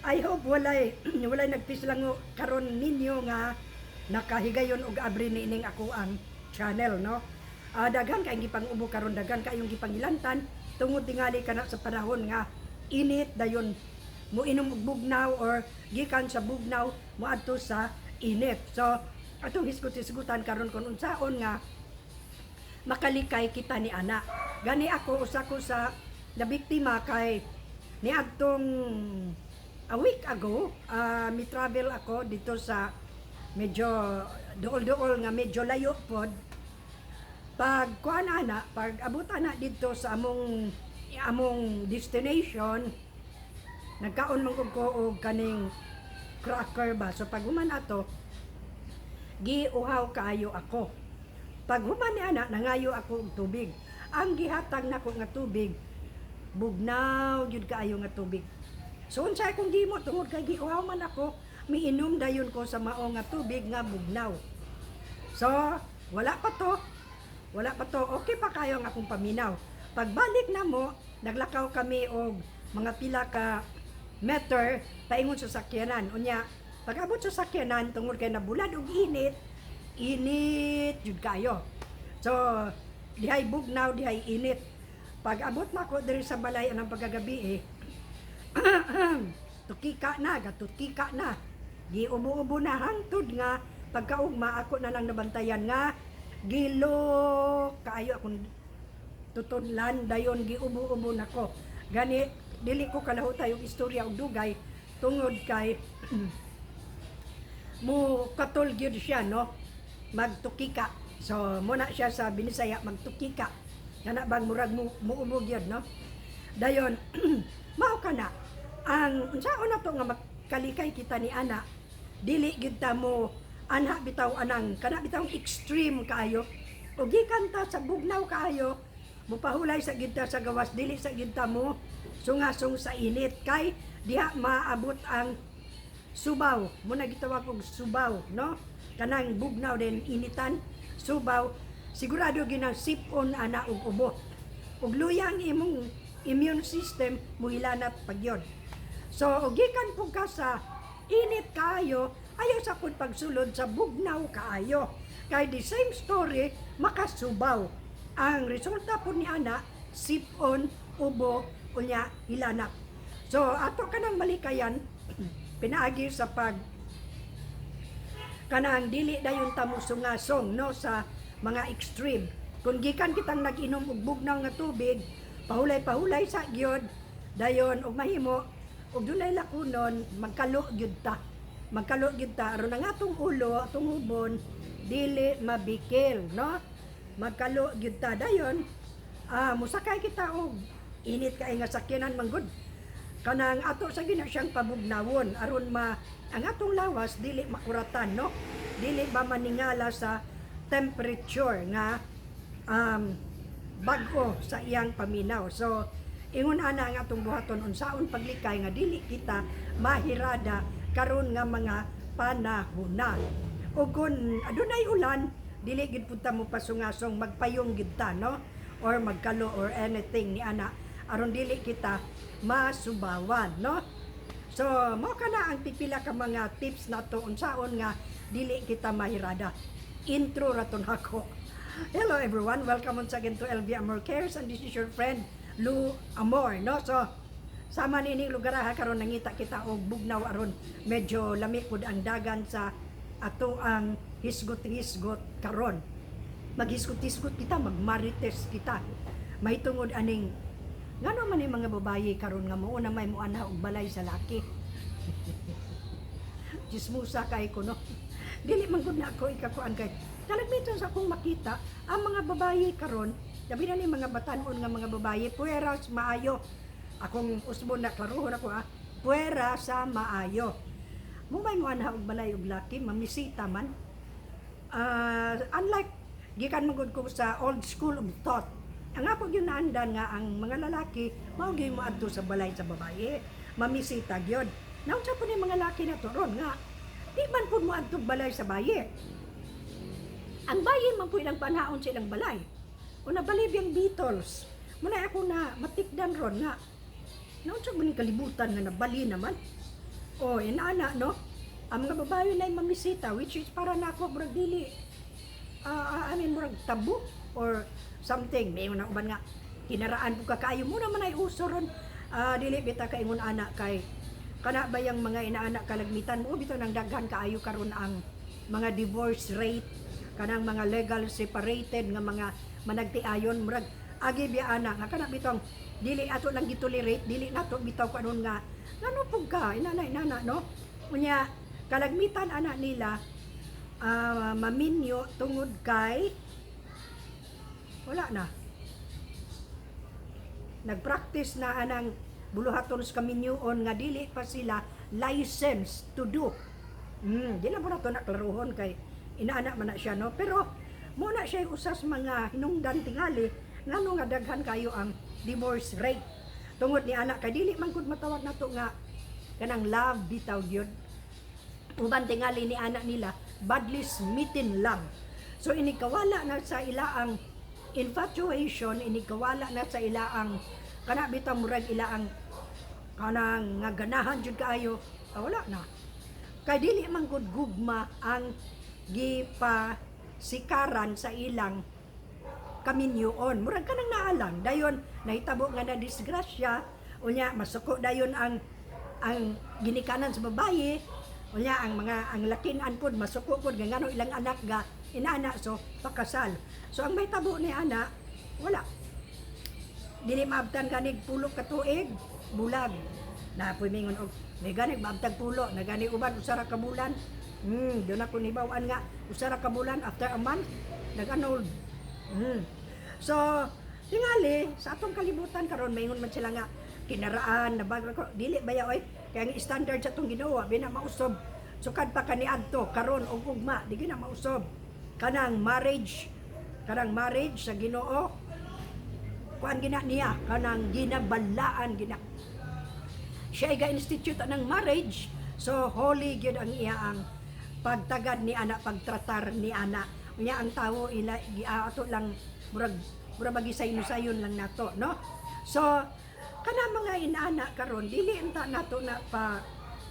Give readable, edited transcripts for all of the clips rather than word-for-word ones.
I hope walay nagpislango karon ninyo nga nakahigayon og abri niining ako ang channel, no? Daghan kay gipang-ubo karon, daghan kayong gipangilantan tungod tingali kana sa panahon nga init, dayon mo inom og bugnaw or gikan sa bugnaw moadto sa init. So atong hisgot-hisgutan karon kung unsaon nga makalikay kita ni ana. Gani ako, usa ko sa nabiktima kay niadtong a week ago, mi travel ako dito sa medyo duol-duol nga medyo layo pod. Pag kuan ana, pag abot ana dito sa among destination, nagkaon man ko og kaning cracker ba. So pag human ato, giuhaw kaayo ako. Pag human ni ana, nangayo ako og tubig. Ang gihatag nako nga tubig, bugnaw gyud kaayo nga tubig. So unsa akong gihimo, tungod kay giuhaw man ako, miinom dayon ko sa mao nga tubig nga bugnaw. So wala pa to. Wala pa to. Okay pa kayo ang akong paminaw. Pagbalik na mo, naglakaw kami og mga pila ka meter paingon sa sakyanan. Unya, pag abot sa sakyanan, tungod kay nabulad og init, init jud kayo. So, dihay bugnaw, dihay init. Pag abot na ko diri sa balay anang pagkagabi eh, tukika na, gatukika na. Giubo-ubo na hangtod nga pagkaugma ako na lang nabantayan nga gilok kaayo akong tutudlan, dayon giubo-ubo nako. Gani dili ko kalahutay og istorya og dugay tungod kay mo katol gyud siya, no, magtukika. So muna siya sa Binisaya, magtukika, kana bang murag mo muubo gyud, no? Dayon mao kana ang unsaon na to nga makalikay kita ni ana, dili gyud ta mo anha bitaw, anang kana bitaw extreme kaayo. O gikan ta sa bugnaw kaayo, mupahulay sa gyud ta sa gawas, dili sa gyud ta mo sungasong sa init kay diha maabot ang subaw. Muna gitawag og subaw, no? Kanang bugnaw din initan, subaw, sigurado ginang sipon ana og ubo ug luya ang imong immune system, muhilanat pagyon. So og gikan pud ka sa init kaayo, ayaw sa pud pagsulod sa bugnaw kaayo kay the same story, makasubaw. Ang resulta pud ni ana, sipon, ubo, unya hilanat. So ato kanang malikayan pinaagi sa pag kanang dili dayon ta mo sungasong, no, sa mga extreme. Kung gikan kitang nag-inom og bugnaw nga tubig, pahulay-pahulay sa gyud dayon og mahimo og dunay lakunon, magkalo gyud ta. Magkalo gyud ta aron ang atong ulo, atong hubon dili mabikil, no? Magkalo gyud ta, dayon musakay kita og init kay nga sakyanan manggod, kanang ato sa gina siyang pabugnawon aron ma ang atong lawas dili makuratan, no? Dili ba maningala sa temperature nga bag-o sa iyang paminaw. So ingon ana ang atong buhaton unsaon paglikay nga dili kita mahirada karon nga mga panahona. Ug kung adunay ulan, dili gid pud ta mo pasungasong, magpayong gid ta, no, or magkalo or anything ni ana aron dili kita masubawan, no? So mao kana ang pipila ka mga tips nato unsaon nga dili kita mahirada. Intro ra to nako. Hello everyone, welcome once again to LV Amor Cares and this is your friend Lou Amor, no? So sama nining lugar ha, karon nangita kita og bugnaw aron medyo lami pud ang dagan sa ato ang hisgot-hisgot karon. Maghisgot-hisgot kita, magmarites kita. Mahitungod aning ngano man yung mga babaye karon nga muuna may muanha og balay sa laki. Chismosa kay ko, no. Dili man gud na ako ikakuan kay kalagmitan sa akong makita ang mga babaye karon, labi na ni mga batan-on nga mga babaye, puwera sa maayo. Akong usbon na, klaruhon ako ah. Puwera sa maayo. Mumay mo anha og balay og laki, mamisita man. Unlike gikan man gud ko sa old school of thought. Ang ako gyud naandan nga ang mga lalaki mao gyud moadto sa balay sa babaye, mamisita gyud. Naunsa po ni mga laki na to ron nga di man pud moadto balay sa baye. Ang baye man po ilang panahon sa ilang balay. O nabalib yung Beatles. Muna ako na matikdan ron nga naunsa man ni kalibutan nga nabali naman. Oh, inana, no? Ang mga babae na mamisita, which is para nako murag dili, I mean, murag tabu or something. May una uban nga kinaraan po ka kaayo mo naman ay uso ron. Dili bita ka ingon ana kay kana ba yang mga inaana kalagmitan mo bitaw nang daghan kaayo karon ang mga divorce rate, kanang mga legal separated nga mga managtiayon. Murag agi biya ana nga kana bitong dili ato lang gitolerate, dili nato bitaw kanon nga ngano pug ka inana inana, no? Unya kalagmitan ana nila maminyo tungod kay wala na nagpractice na anang buluhaton sa kaminyoon nga dili pa sila licensed to do. Di lang po na to na klaruhon kay inaana man na siya, no? Pero mo na siya usas mga hinungdan tingali ngano nga daghan kayo ang divorce rate. Tungod ni anak kay dili man gud matawag nato nga kanang love bitaw gyud. Uban tingali ni anak nila badly smitten lang. So inikawala na sa ila ang infatuation, inikawala na sa ila ang kana bitaw murag ila ang kanang nga ganahan jud kaayo, wala na. Kay dili man gud gugma ang gipasikaran sa ilang kaminyoon. Murag kanang naalang dayon nahitabo nga na disgrasya, unya masuko dayon ang ginikanan sa babaye, unya ang mga ang lakinan pod masuko pod nga ngano ilang anak ga inaana, so pakasal. So ang mahitabo ni ana, wala, dili maabtan ganig 10 ka tuig, bulag na poy. Mingon og may ganig maabtag 10 na gani, uban 1 ra ka bulan. Doon ako nibaw-an nga 1 ra ka bulan, after a month nag-annulled. So tingali sa atong kalibutan karon maingon man sila nga kinaraan na bago ko, dili ba oy? Kaya ang standard sa atong Ginoo bi na mausob sukad pa kaniadto, karon ug ugma di gyud na mausob kanang marriage sa Ginoo. Kuan gina niya, kanang ginabalaan gina siya, ga institute ng marriage, so holy gyud ang iya ang pagtagad ni ana, pagtratar ni ana. Unya ang tawo ila ato lang murag murag magisayon-sayon lang nato, no? So kana mga inaana karon dili unta nato na pa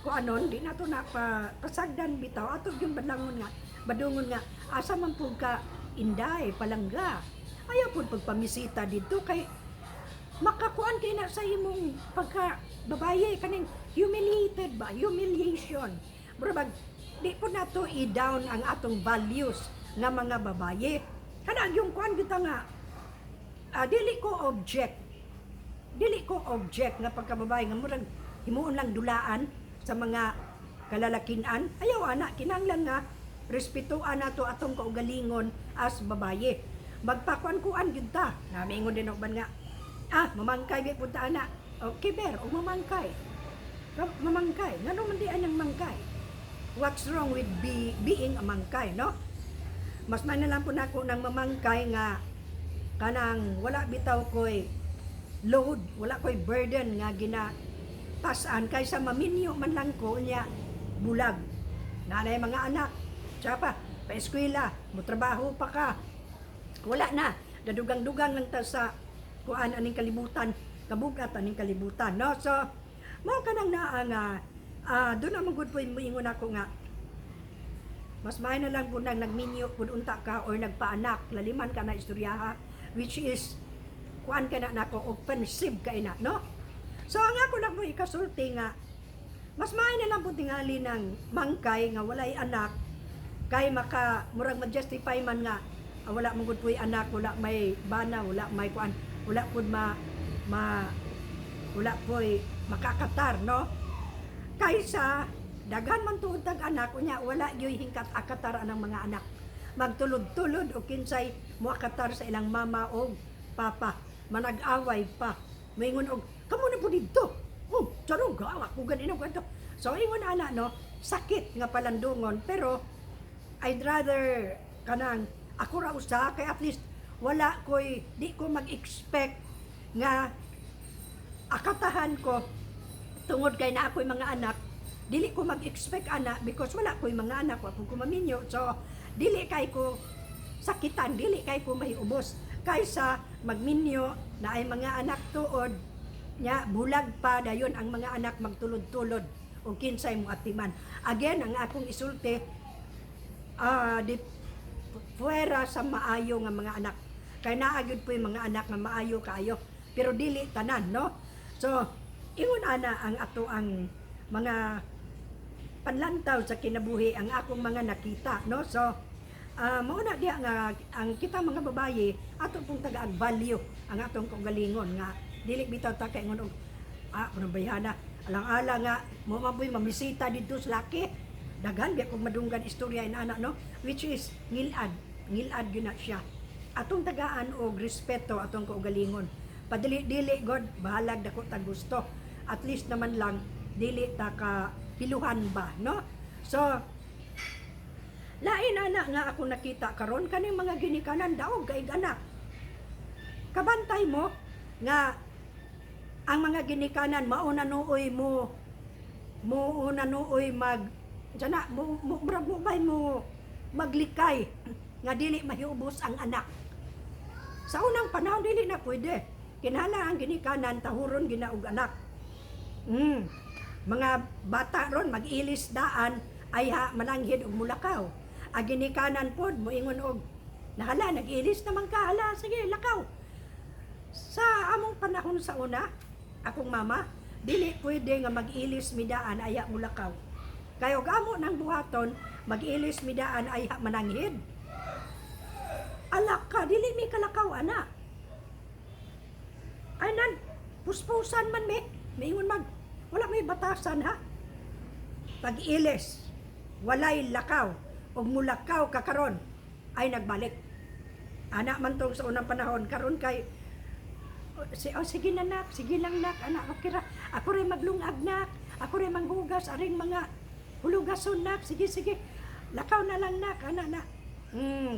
kuanon, di nato na pa pasagdan bitaw. Ato yung badlangon nga badungon nga asa man pud ka, inday palangga, ayaw pud pagpamisita didto kay makakuan kay na sa imong pagka babaye, kaning humiliated ba, humiliation. Mura bag di po nato i-down ang atong values nga mga babaye. Kana yung kuan kita nga dili ko object nga pagkababae nga murag himuon lang dulaan sa mga kalalakinan. Ayaw ana, kinahanglan nga respetuan nato atong kaugalingon as babaye. Magpakuan-kuan gyud ta. Namiingon din uban nga mamangkay bi punta ana. Okay ber, o mamangkay. Mamangkay. Ngano man di anang mangkay? What's wrong with being a mangkay, no? Mas man na lang po nako ng mamangkay nga kanang wala bitaw ko'y load, wala ko'y burden nga gina pasan kaysa maminyo man lang ko niya bulag. Nanay mga anak, tsaka pa, pa-eskwela, motrabaho pa ka. Wala na, dadugang-dugang lang ta sa kuan aning kalibutan, kabugat aning kalibutan, no? So, mao kanang naa nga doon naman gud po moingon ako nga mas maayo na lang po nang nagminyo pud unta ka or nagpaanak, laliman ka na istoryaha, which is kuan ka na nako, offensive kay na, no? So ang ako lang po ikasulti nga mas maayo na lang po tingali ng mangkay nga walay anak kay maka murag ma-justify man nga wala man gud po'y anak, wala may bana, wala may kuan, wala pud ma ma wala po'y makakatar, no? Kaysa daghan man tuod tag anak, unya wala gyuy hingkat akatar anang mga anak, magtulod-tulod o kinsay moakatar sa ilang mama o papa, manag-away pa, moingon og kamo na po didto, oh charong gawa ko ganino ganto. So ingon ana, no? Sakit nga palandungon, pero I'd rather kanang ako ra usa kay at least wala ko'y di ko mag-expect nga akatahan ko tungod kay na ako'y mga anak. Dili ko mag-expect ana because wala ko'y mga anak, wa po ko maminyo. So dili kay ko sakitan, dili kay ko mahiubos kaysa magminyo na ay mga anak tuod nya bulag pa, dayon ang mga anak magtulod-tulod. o kinsay mo atiman. Again, ang akong isulti, di fuera sa maayo nga mga anak. Kay naa gyud po yung mga anak nga maayo kaayo, pero dili tanan, no? So, ingon ana ang ato ang mga panlantaw sa kinabuhi, ang akong mga nakita, no? So, mao na diha nga ang kita mga babaye, ato pong tagaag value ang atong kaugalingon nga dili bitaw ta kaingon og kuno bayhana, alang-ala nga mo man po'y mamisita didto sa laki. Daghan biya kog madunggan istorya inana, no? Which is ngilad, ngilad gyud na siya. Atong tagaan og respeto atong kaugalingon. Padili-dili god, bahalag dako tag gusto, at least naman lang dili ta ka piluhan ba, no? So lain ana nga ako nakita karon, kaning mga ginikanan daog kay anak. Kabantay mo nga ang mga ginikanan mauna nuoy mo, muuna nuoy mag sana mo, murag mo bay mo maglikay nga dili mahiubos ang anak. Sa unang panahon dili na pwede. Kinahanglan ang ginikanan tahuron gina og anak. Mga bata ron mag-ilis daan ay ha mananghid og mulakaw. Ang ginikanan pod moingon og nahala, nag-ilis naman ka, hala, sige, lakaw. Sa among panahon sa una, akong mama, dili pwede nga mag-ilis midaan aya mulakaw. Kay og amo nang buhaton, mag-ilis midaan ay ha mananghid. Alak ka, dili mi kalakaw ana. Ay nan, puspusan man mi. Maingon mag, wala may batasan ha. Pag-ilis, walay lakaw, og mulakaw ka karon ay nagbalik. Ana man tong sa unang panahon, karon kay oh, si, oh, sige na nak, sige lang nak, anak, okay ra. Ako rin maglungag nak, ako rin manghugas, aring mga hulugason nak, sige sige. Lakaw na lang nak, ana na.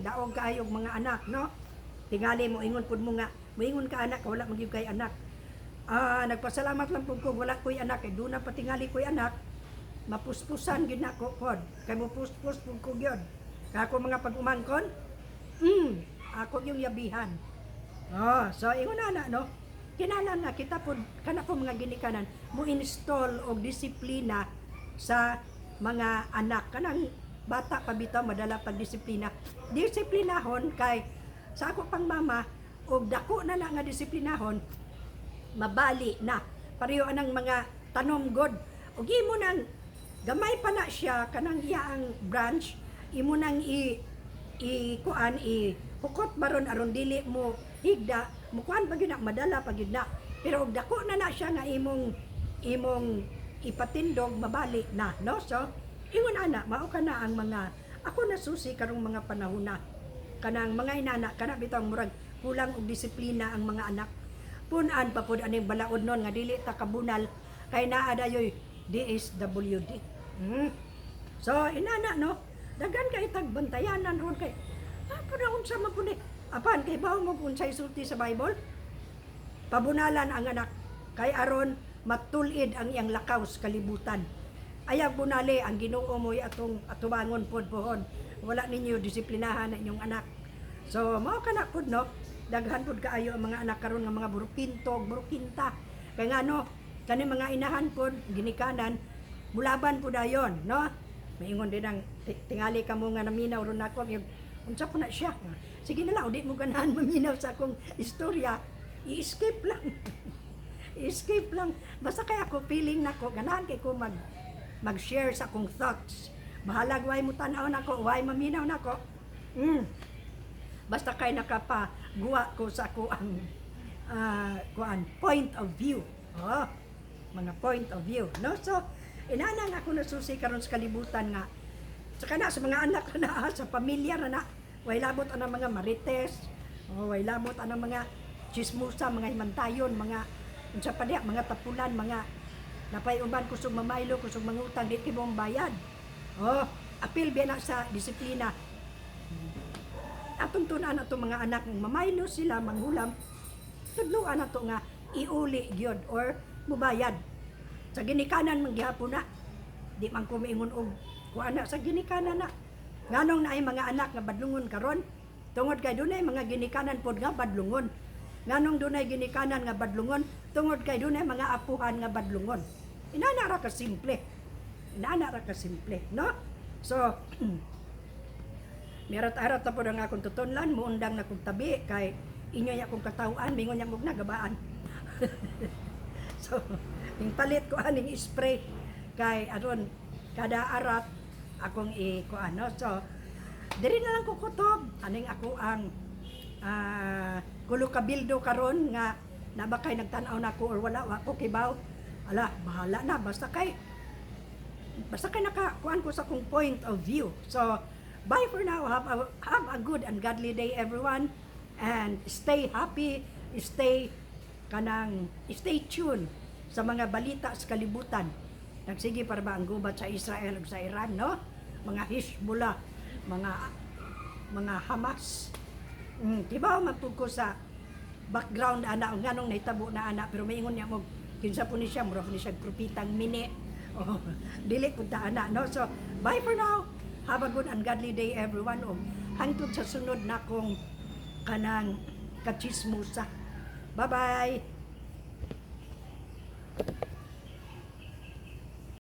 Daog kaayog mga anak, no? Tingali mo ingon pud mo nga, moingon ka anak, wala magyud kay anak. Nagpasalamat lang pud ko wala ko'y anak, kay duna pa tingali ko'y anak. Mapuspusan gyud nako pod. Kay mopuspos pud ko gyud. Kay ako mga pag-umangkon, ako yung yabihan. Oh, so ingon na na, no? Kinahanglan nga kita pod kana po mga ginikanan mo install og disiplina sa mga anak, kanang bata pa bitaw madala pag disiplina. Disiplinahon kay sa ako pang mama og dako na na nga disiplinahon, mabali na. Pareho anang mga tanom god. Og imo nang gamay pa na siya, kanang iya ang branch, imo nang i kuan, i hukot baron aron dili mo higda, mukuan pa gyud na, madala pa gyud na. Pero og dako na na siya nga imong ipatindog, mabali na, no? So ingon ana, mao ka na ang mga ako nasusi karong mga panahon na kanang mga inana kana bitawng murag kulang og disiplina ang mga anak. Punan pa pod aning balaod nun nga dili ta kabunal kay naa dayoy DSWD. So inana, no, daghan kay tagbantayanan ron kay pud unsa man pud ni. Apan kay bawo mo unsay sulti sa Bible? Pabunalan ang anak kay aron matulid ang iyang lakaw sa kalibutan. Ayaw bunali ang Ginoo mo'y atong atubangon pod pohon. Wala ninyo disiplinahan ang inyong anak. So mao kana pod, no. Daghan pod kaayo ang mga anak karon nga mga burukinto, burukinta. Kay ngano, kani mga inahan pod ginikanan mulaban pod dayon, no? Maingon din ang tingali ka mo nga naminaw ron nako, yung unsa po na siya. Sige na lang, di mo ganahan maminaw sa akong istorya. I-skip lang. I-skip lang. Basta kay ako feeling nako ganahan kay ko mag-share sa akong thoughts. Bahalag way mo tan-aw nako, way maminaw nako. Basta kay nakapa-guwa ko sa ako ang kuan, point of view. Oh, mga point of view, no? So, inana nga ako nasusi karon sa kalibutan nga sa kana sa mga anak na sa pamilya na na way labot ang mga marites, oh, way labot ang mga chismosa, mga himantayon, mga unsa pa diha, mga tapulan, mga napay uban kusog mamaylo, kusog mangutang, di kay mong bayad. Oh, apil biya na sa disiplina. Atong tun-an atong mga anak ng mamaylo sila, manghulam, tudluan ato nga iuli gyud or mubayad. Sa ginikanan man gihapon na. Di man ko miingon og kuan na sa ginikanan na. Nganong naay mga anak nga badlungon karon? Tungod kay dunay mga ginikanan pod nga badlungon. Nganong dunay ginikanan nga badlungon? Tungod kay dunay mga apuhan nga badlungon. Inana ra ka simple. Inana ra ka simple, no? So, miarat-arat na po ang akong tutunlan, muundang na kong tabi, kay inyo niya akong katawaan, mingon niya mong nagabaan. So, ning palit ko aning spray kay aron kada arat akong i ano. So, diri na lang ko kutob aning ako ang kulo kabildo karon nga na ba kay nagtan-aw na ko or wala, wa ko kibaw. Ala, bahala na, basta kay naka kuan ko sa akong point of view. So, bye for now. Have a good and godly day, everyone, and stay happy, stay kanang stay tuned sa mga balita sa kalibutan. Nagsige para ba ang gubat sa Israel ug sa Iran, no? Mga Hezbollah, mga Hamas. Kibaw man pud ko sa background ana o nganong nahitabo na ana, pero maingon niya mo kinsa po ni siya, mura po ni siya propitang mini. Oh, dili pud ta ana, no? So, bye for now. Have a good and godly day, everyone, ug hangtod sa sunod na kong kanang kachismosa. Bye bye.